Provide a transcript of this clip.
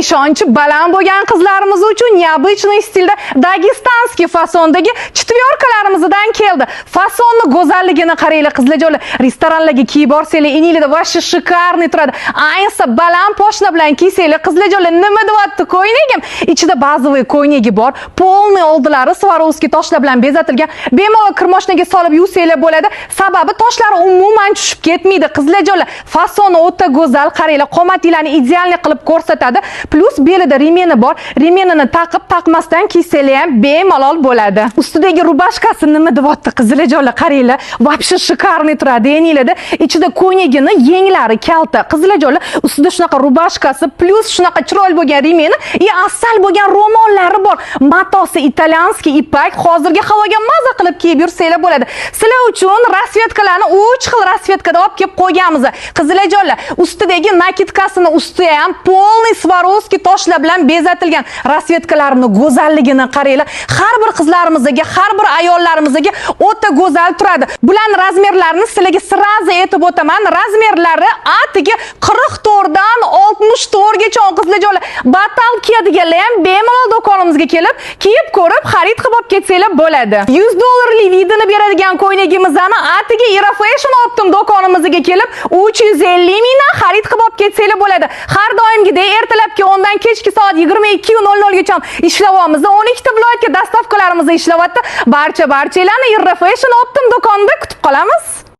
Ishonchi baland bo'lgan qizlarimiz uchun необычный stilda дагестанский fasondagi четверка larimizdan keldi. Fasonni go'zalligini qaranglar, qizlarjonlar. Restoranlarga kiyib borsanglar, ininglarda вообще шикарный turadi. Ayniqsa baland poshna bilan kiysanglar, qizlarjonlar, nima deyapti ko'ylagim? Ichida базовый ko'ylagi bor. Полный oldilari Swarovski toshlar bilan bezatilgan. Bemalol kirmoshnaga solib yuvsanglar bo'ladi. Sababi toshlari umuman tushib ketmaydi. Qizlarjonlar, fasoni o'ta go'zal, qaranglar, qomatinglarni идеальный qilib ko'rsatadi. Плюс belida ремень i bor. Ремень ini taqib, taqmasdan kiysanglar ham bemalol bo'ladi. Ustidagi рубашка si nima deyapti, qizlarjonlar, qaranglar. Вообще шикарный turadi, eninglarda. Ichida ko'ylagini yenglari kalta. Qizlarjonlar, ustida shunaqa рубашка si, плюс shunaqa chiroyli bo'lgan ремень i и asal bo'lgan ro'mollari bor. Matosi итальянский ipak, hozirgi havoga maza qilib kiyib yursanglar bo'ladi. Sizlar uchun расцветка larni 3 xil расцветка da olib kelib qo'yganmiz. Qizlarjonlar, ustidagi накидка sini usti ham полный Swarovski toshlar bilan bezatilgan. Расцветка larini go'zalligini qaranglar. Har bir qizlarimizga, har bir ayollarimizga o'ta go'zal turadi. Bularning размер larini sizlarga сразу aytib o'taman. Размер lari atigi 44 dan 64 gacha, qizlarjonlar. Batal kiyadiganlar ham bemalol do'konimizga kelib, kiyib ko'rib, xarid qilib olib ketsanglar bo'ladi. 100 dollarlik вид ini beradigan ko'ylagimizni atigi Era Fashion Optim do'konimizga kelib 350 mingdan xarid qilib olib ketsanglar bo'ladi. Har doimgidek ertalabki 10 dan kechki soat 22:00 gacha ishlayapmiz. 12 ta viloyatga доставка larimiz ishlayapti. Barcha barchalarni Era Fashion Optim do'konida kutib qolamiz.